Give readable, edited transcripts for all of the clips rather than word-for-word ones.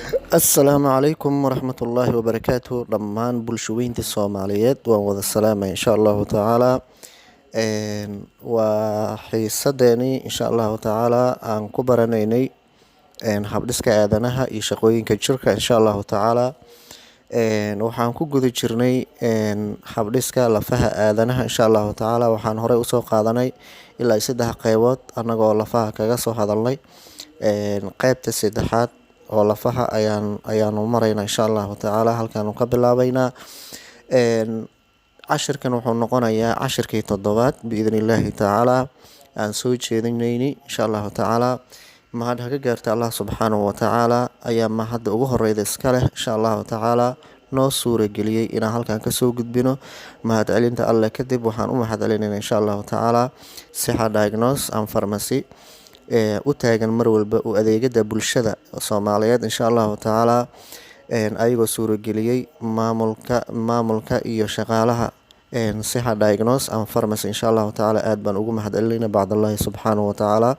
Asalaamu calaykum waraxmatullaahi wabarakaatu. Dhammaan bulshaweynta Soomaaliyeed waan wada salaamay, insha Allahu tacaala. Waa xiisadeeni, insha Allahu tacaala, aan ku baranaynay habdhiska aadanaha iyo shaqooyinka jirka, insha Allahu tacaala. Waxaan ku guda jirnay habdhiska lafaha aadanaha, insha Allahu tacaala. Waxaan horey usoo qaadanay ilaa saddex qeybood, anagoo lafaha kaga soo hadalnay. Qeybta saddexaad oo lafaha ayaanu maraynaa, insha Allahu tacaala. Halkaanu ka bilaabeynaa. Cashirkan wuxuu noqonayaa cashirkii toddobaad, biidni illaahi tacaala, aan soo jeedinayni, insha Allahu tacaala. Mahad haga gaarta Allah subxaanahu watacaala ayaa mahadda ugu horeyda iska leh, insha Allahu tacaala, noo suurageliyey inaan halkan kasoo gudbino. Mahad celinta Alleh kadib, waxaan u mahad celinayna, insha Allahu tacaala, Sixa Diagnose and Pharmacy ee u taagan mar walba u adeegada bulshada Soomaaliyeed, insha Allahu tacaala, ayagoo suurageliyey maamulka iyo shaqaalaha Sixa Diagnose and Pharmacy, insha Allahu tacaala. Aad baan ugu mahad celinayna bacdallahi subxaanahu watacaala.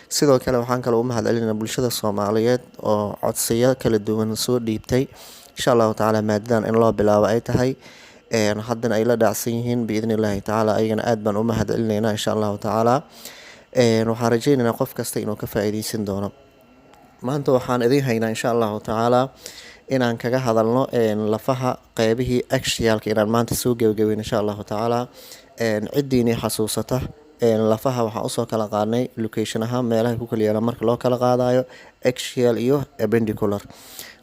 Sidoo kale waxaan kale u mahad celinayna bulshada Soomaaliyeed oo codsiyo kala duwan soo dhiibtay, insha Allahu tacaala, maadadan in loo bilaabo ay tahay, haddana ay la dhacsan yihiin, biidni illaahi tacaala. Ayagana aad baan u mahad celinaynaa, insha Allahu tacaala. Waxaan rajeynaynaa qof kasta inuu ka faa-iideysan doono. Maanta waxaan idiin haynaa, insha Allahu tacaala, inaan kaga hadalno lafaha qeybihii axialka, inaan maanta soo gebagabeyn, insha Allahu tacaala. Ciddiinii xasuusata, lafaha waxaan usoo kala qaadnay location ahaan meelaha ku kala yaalaan marka loo kala qaadayo axial iyo appendicular.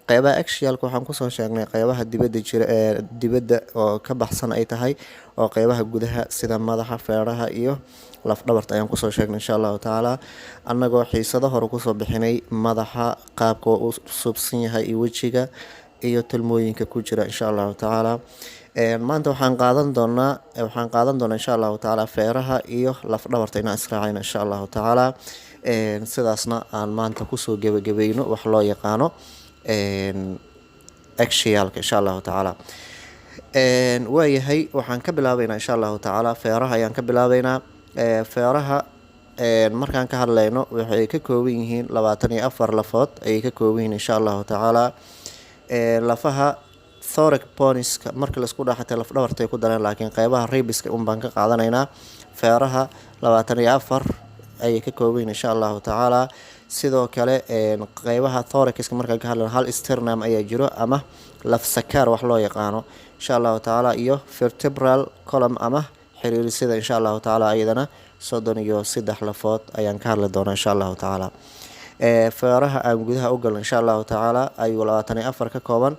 Qeybaha axialka waxaan kusoo sheegnay qeybaha dibadda jira ee dibadda oo ka baxsan ay tahay, oo qeybaha gudaha sida madaxa, feeraha iyo lafdhabarta ayaan kusoo sheegnay, insha Allahu tacaala, annagoo xiisado hore kusoo bixinay madaxa qaabka uu suubsan yahay iyo wejiga iyo talmooyinka ku jira, insha Allahu tacaala. Maanta waxaan qaadan doonaa, insha Allahu tacaala, feeraha iyo lafdhabarta inaan israacayno, insha Allahu tacaala. Sidaasna aan maanta kusoo gebagabayno wax loo yaqaano axialka, insha Allahu tacaala. Waayahay, waxaan ka bilaabeynaa, insha Allahu tacaala, feeraha ayaan ka bilaabeynaa. Feeraha markaan ka hadlayno, waxay ka kooban yihiin 24 lafood ayay ka kooban yihiin, insha Allahu tacaala. Lafaha thoracic boneska marka laisku dhaxatay lafdhabartay ku dareen, laakiin qeybaha ribska un baan ka qaadanaynaa. Feeraha 24 ayay ka kooban yihiin, insha Allahu tacaala. Sidoo kale qeybaha thoraciska markaan ka hadlayno, hal sternum ayaa jiro ama lafsakaar wax loo yaqaano, insha Allahu tacaala, iyo vertebral column ama xiriirisada, insha Allahu tacaala. Iyadana 33 lafood ayaan ka hadli doonaa, insha Allahu tacaala. Feeraha aan gudaha u galno, insha Allahu tacaala, ayuu 24 ka kooban.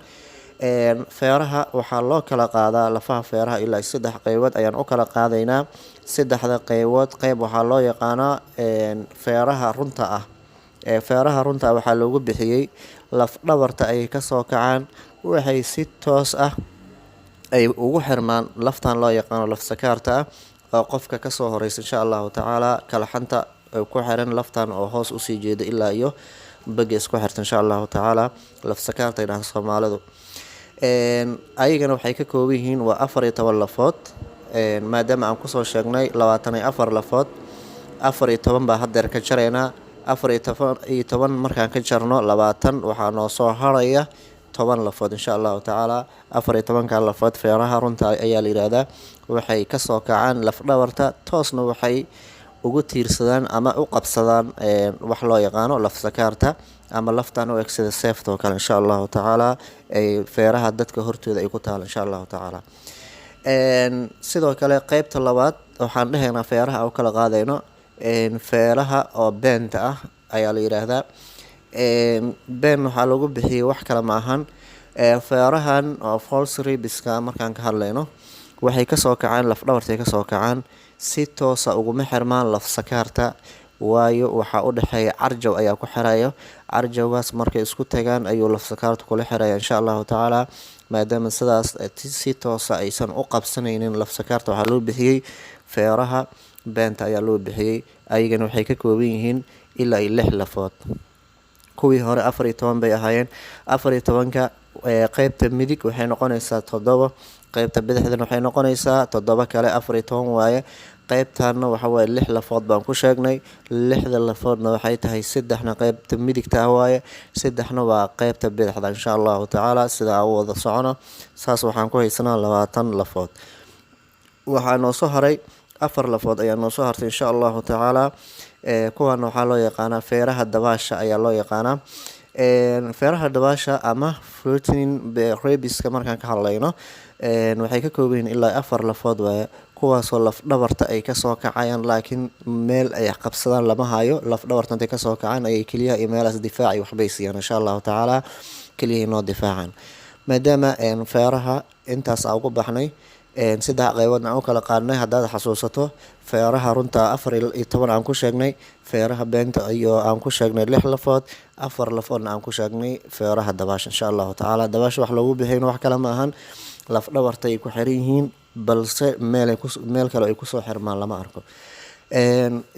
Feeraha waxaa loo kala qaadaa, lafaha feeraha, ilaa saddex qeybood ayaan u kala qaadaynaa. Saddexda qeybood, qeyb waxaa loo yaqaanaa feeraha runta ah. Feeraha runta ah waxaa loogu bixiyey lafdhabarta ayay kasoo kacaan, waxay si toos ah ay ugu xirmaan laftan loo yaqaano lafsakaarta ah oo qofka kasoo horeysa, insha Allahu tacaala, kalxanta ku xiran laftan oo hoos usii jeeda ilaa iyo baga isku xirta, insha Allahu tacaala. Lafsakaarta ay dhahaan Soomaalidu. Ayagana waxay ka kooban yihiin waa 14 lafood. Maadaama aan kusoo sheegnay 24 lafood, 14 baa hadeer ka jaraynaa. 14 markaan ka jarno 20, waxaa noo soo haraya 10 lafood, insha Allahu tacaala. 14-ka lafood feeraha runta ayaa la yihahdaa. Waxay kasoo kacaan lafdhabarta, toosna waxay ugu tiirsadaan ama u qabsadaan wax loo yaqaano lafsakaarta ama laftan u eg sida seefta oo kale, insha Allahu tacaala, ay feeraha dadka hortooda ay ku taalo, insha Allahu tacaala. Sidoo kale qeybta labaad waxaan dhehaynaa feeraha u kala qaadayno feeraha oo beenta ah ayaa la yiraahdaa. Been waxaa lagu bixiyey wax kale ma ahan, feerahan oo false ribska markaan ka hadlayno, waxay kasoo kacaan lafdhabartay kasoo kacaan, si toosa uguma xirmaan lafsakaarta, waayo waxaa u dhexeeya carjaw ayaa ku xirayo. Carjawgaas markay isku tagaan ayuu lafsakaarta kula xiraya, insha Allahu tacaala. Maadaama sidaas si toosa aysan u qabsanaynin lafsakaarta, waxaa loo bixiyey feeraha beenta ayaa loo bixiyey. Ayagana waxay ka kooban yihiin ilaa iyo lix lafood. Kuwii hore 14 bay ahaayeen. 14-ka, qeybta midig waxay noqonaysaa toddoba, qeybta bidixdana waxay noqonaysaa toddoba kale, 14 waaye. Qeybtanna waxa waaye lix lafood baan ku sheegnay. Lixda lafoodna waxay tahay saddexna qeybta midigta ah waaye, saddexna waa qeybta bidixda, insha Allahu tacaala. Sida aan u wada socono, saas waxaan ku haysanaa 20 lafood. Waxaa noo soo haray afar lafood ayaa noo soo hartay, insha Allahu tacaala. Kuwan waxaa loo yaqaanaa feeraha dabaasha ayaa loo yaqaanaa. Feeraha dabaasha ama floating ribs-ka markaan ka hadlayno, waxay ka kooban yihiin ilaa afar lafood waaye, kuwaasoo laf dhabarta ay kasoo kacayaan, laakiin meel ay qabsadaan lama hayo. Laf dhabarta intay kasoo kacaan ayay keliyaha iyo meelahaas difaac iyo waxbay siiyaan, insha Allahu tacaala, keliyahay noo difaacaan. Maadaama feeraha intaas aan ugu baxnay, saddex qeyboodna aan u kala qaadnay, haddaad xasuusato, feeraha runta 14 aan ku sheegnay, feeraha beenta iyo aan ku sheegnay lix lafood, afar lafoodna aan ku sheegnay feeraha dabaasha, insha Allahu tacaala. Dabaasha wax loogu bixin wax kale ma ahan, laf dhabarta ay ku xiran yihiin, balse meel kale ay kusoo xirmaan lama arko.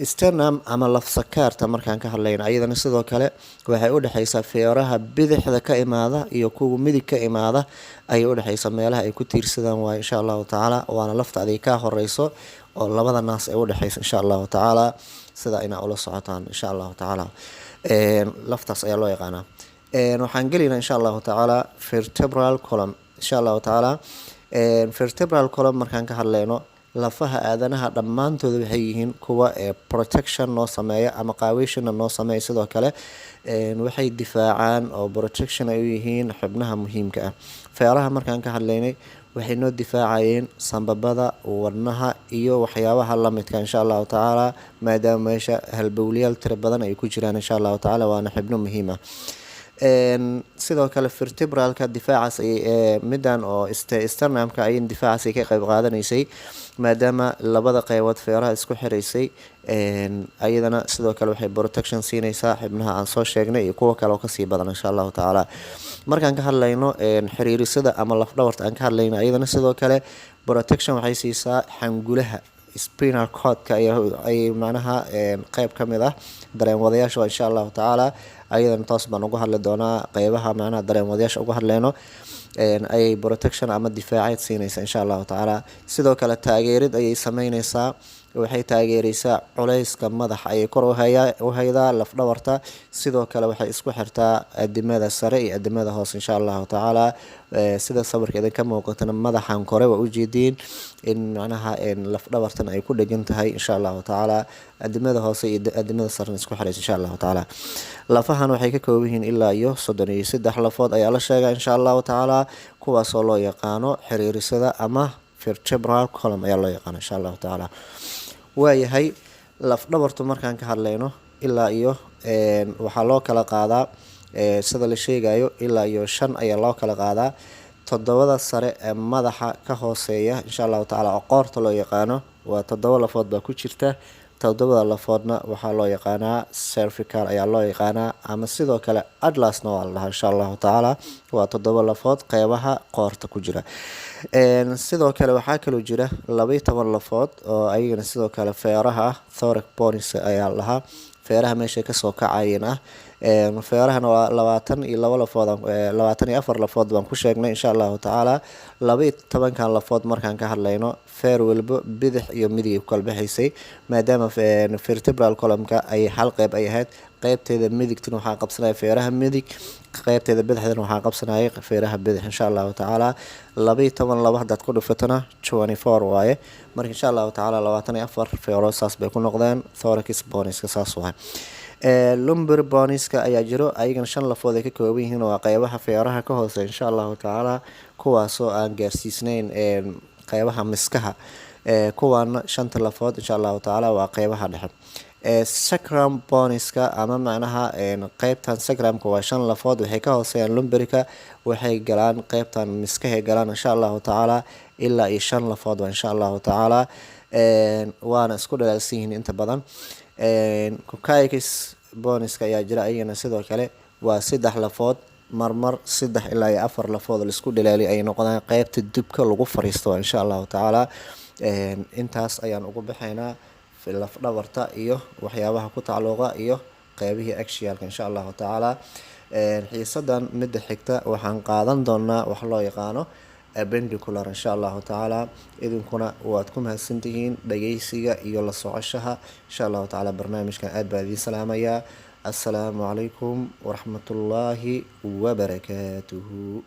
Sternum ama laf sakaarta markaan ka hadlayno, ayadana sidoo kale waxay udhexeysaa feeraha bidixda ka imaada iyo kuwa midig ka imaada ayay udhexeysaa, meelaha ay ku tiirsadaan waaye, insha Allahu tacaala. Waana lafta adig kaa horeyso oo labada naas ay udhexeyso, insha Allahu tacaala, sida inaa ula socotaan, insha Allahu tacaala. Laftaas ayaa loo yaqaanaa. Waxaan gelaynaa, insha Allahu tacaala, vertebral column, insha Allahu tacaala. Vertebral column markaan ka hadlayno, lafaha aadanaha dhammaantooda waxay yihiin kuwa protection noo sameeya ama qaaweyshana noo sameeya. Sidoo kale waxay difaacaan oo protection ay u yihiin xubnaha muhiimka ah. Feeraha markaan ka hadlaynay, waxay noo difaacayeen sambabada, wadnaha iyo waxyaabaha lamidka, insha Allahu tacaala, maadaama meesha halbowlayaal tiro badan ay ku jiraan, insha Allahu tacaala, waana xubno muhiim ah. Sidoo kale vertebralka difaacaas midan oo sternumka ay difaacaas ay ka qeyb qaadanaysay, maadaama labada qeybood feeraha isku xiraysay. Ayadana sidoo kale waxay protection siinaysaa xibnaha aan soo sheegnay iyo kuwa kale oo kasii badan, insha Allahu tacaala. Markaan ka hadlayno xiriirisada ama lafdhabarta aan ka hadlayno, ayadana sidoo kale protection waxay siisaa xangulaha, spinal cordka ayay macnaha qeyb ka mid ah dareen wadayaasha waa, insha Allahu tacaala. Ayadana toos baan uga hadli doonaa qeybaha macnaha dareen wadayaasha uga hadleyno. Ayay protection ama difaaceed siinaysa, insha Allahu tacaala. Sidoo kale taageerid ayay sameyneysaa. Waxay taageereysaa culeyska madaxa ayay kor u haydaa lafdhabarta. Sidoo kale waxay isku xirtaa adimada sare iyo adimada hoose, insha Allahu tacaala. Sida sawirka idinka muuqatana, madaxan kore waa ujeediin in macnaha lafdhabartan ay ku dhegan tahay, insha Allahu tacaala, adimada hoose iyo adimada sarena isku xiraysa, insha Allahu tacaala. Lafahan waxay ka kooban yihiin ilaa iyo 33 lafood ayaa la sheegaa, insha Allahu tacaala, kuwaasoo loo yaqaano xiriirisada ama vertebral column ayaa loo yaqaano, insha Allahu tacaala. Waayahay, lafdhabartu markaan ka hadlayno, ilaa iyo waxaa loo kala qaadaa, sida la sheegayo, ilaa iyo shan ayaa loo kala qaadaa. Toddobada sare ee madaxa ka hooseeya, insha Allahu tacaala, oo qoorta loo yaqaano, waa toddoba lafood baa ku jirta. Toddobada lafoodna waxaa loo yaqaanaa cervical ayaa loo yaqaanaa, ama sidoo kale atlasna waa la dhahaa, insha Allahu tacaala. Waa toddoba lafood qeybaha qoorta ku jira. Sidoo kale waxaa kaloo jira 12 lafood oo ayagana sidoo kale feeraha ah, thoracic bones ayaa la dhahaa, feeraha meeshay kasoo kacayeen ah. Feerahana waa 22 lafood, 24 lafood baan ku sheegnay, insha Allahu tacaala. 12-kan lafood markaan ka hadlayno, feer walbo bidix iyo midig ay ku kala baxaysay, maadaama vertebral columnka ay hal qeyb ay ahayd. Qeybteeda midigtuna waxaa qabsanaya feeraha midig, qeybteeda bidixdana waxaa qabsanaya feeraha bidix, insha Allahu tacaala. 12 laba haddaad ku dhufatana, 24 waaye. Marka, insha Allahu tacaala, 24 feerood saas bay ku noqdeen thoracic boneska, saas waay. Lumbar boneska ayaa jiro, ayagana shan lafood ay ka kooban yihiin. Waa qeybaha feeraha ka hoose, insha Allahu tacaala, kuwaasoo aan gaarsiisneyn qeybaha miskaha. Kuwaana shanta lafood, insha Allahu tacaala, waa qeybaha dhexe. Sacrum boneska ama macnaha qeybtan sacrumka waa shan lafood. Waxay ka hooseeyaan lumbarka, waxay galaan qeybtan miskahay galaan, insha Allahu tacaala. Ilaa iyo shan lafood waa, insha Allahu tacaala, waana isku dhalaalsan yihiin inta badan. Coccyx boneska ayaa jira, ayagana sidoo kale waa saddex lafood, marmar saddex ilaa iyo afar lafood laisku dhalaaliy ay noqdaan, qeybta dubka lagu fariisto, insha Allahu tacaala. Intaas ayaan ugu baxaynaa lafdhabarta iyo waxyaabaha ku tacluuqa iyo qeybihii axialka, insha Allahu tacaala. Xiisadan midda xigta waxaan qaadan doonaa wax loo yaqaano Appendicular, insha Allahu tacaala. Idinkuna waad ku mahadsantihiin dhageysiga iyo la socoshaha, insha Allahu tacaala, barnaamijkan. Aad baa idiin salaamayaa. Assalaamu calaykum waraxmatullaahi wabarakaatuhu.